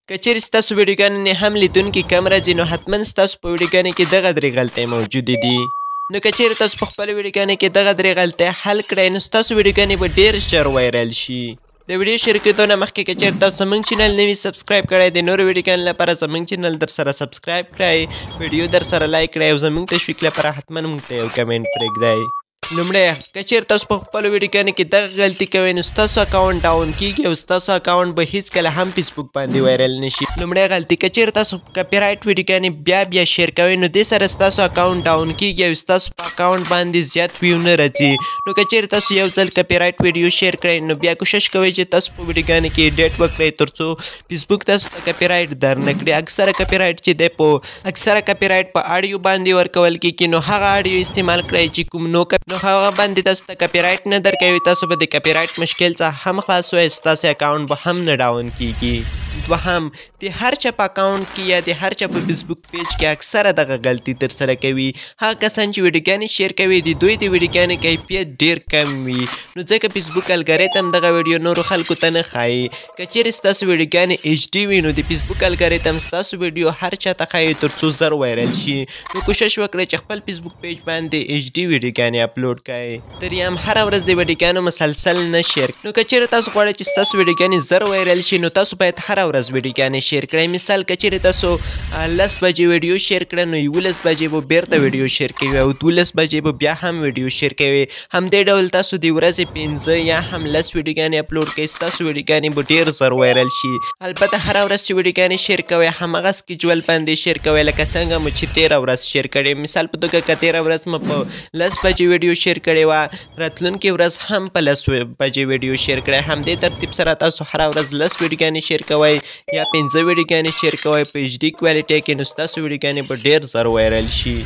که چېرې ستاسو ویډیوګانې نه هم لیدونکي کم راځي، نو حتما ستاسو په ویډیوګانې کې دغه درې غلطۍ موجودې دي. نو که چېرې تاسو په خپلو ویډیوګانو کې دغه درې غلطۍ حل کړئ، نو ستاسو ویډیوګانې به ډېر ژر viral شي. د ویډیو شروع کېدو نه مخکې که چېرې تاسو زموږ channel نه وي subscribe کړی، د نورو ویډیوګانو لپاره زموږ channel در سره subscribe کړئ، ویډیو در سره like کړئ او زموږ تشویق لپاره حتما موږ ته یو comment پرېږدئ. لومړی، که چېرې تاسو په خپلو ویډیوګانو کې دغه غلطي کوئ، نو ستاسو account down کیږي او ستاسو account به هیڅکله هم فیسبوک باندې viral نشي. لومړی غلطي، که چېرې تاسو copyright ویډیوګانې بیا بیا share کوئ، نو دې سره ستاسو account down کیږي او ستاسو په account باندې زیات view نه راځي. نو که چېرې تاسو یو ځل copyright ویډیو share کړئ، نو بیا کوشش کوئ چې تاسو په ویډیوګانو کې edit وکړئ ترڅو فیسبوک تاسو ته copyright در نه کړي. اکثره copyright په audio باندې ورکول کیږي، نو هغه audio استعمال کړئ چې کوم نو هغه باندې تاسو ته copyright نه درکوي. تاسو به د copyright مشکل څخه هم خلاص وئ، ستاسو account به هم نه down کیږي. دوهم، د هر چا په account کې یا د هر چا په فیسبوک page کې اکثره دغه غلطي ترسره کوي. هغه کسان چې ویډیوګانې share کوي، د دوی د ویډیوګانې کیفیت ډیر کم وي، نو ځکه فیسبوک الګوریتم دغه ویډیو نورو خلکو ته نه ښایي. که چېرې ستاسو ویډیوګانې HD وي، نو د فیسبوک الګوریتم ستاسو ویډیو هر چا ته ښایي ترڅو زر viral شي. نو کوشش وکړئ چې خپل فیسبوک page باندې HD ویډیوګانې اپلوډ کړئ. دریم، هره ورځ د ویډیوګانو مسلسل نه share. نو که چېرې تاسو غواړئ چې ستاسو ویډیوګانې زر viral شي، نو تاسو باید هره ورځ ویډیوګانې share کړئ. مثال، که چېرې تاسو 10 بجې ویډیو share کړئ، نو 11 بجې به بیرته ویډیو share کوئ او 12 بجې به بیا هم ویډیو share کوئ. همدې ډول تاسو د ورځې 5 یا هم 10 ویډیوګانې اپلوډ کړئ، ستاسو ویډیوګانې به ډېر زر viral شي. البته هره ورځ چې ویډیوګانې share کوئ، هماغه schedule باندې share کوئ لکه څنګه مو چې تېره ورځ share کړې. مثال په توګه، که تېره ورځ مو په 10 بجې ویډیو share کړې وه، راتلونکې ورځ هم په 10 بجې ویډیو share کړئ. همدې ترتیب سره تاسو هره ورځ 10 ویډیوګانې share کوئ یا 5 ویډیوګانې share کوئ په HD quality کې، نو ستاسو ویډیوګانې به ډېر زر viral شي.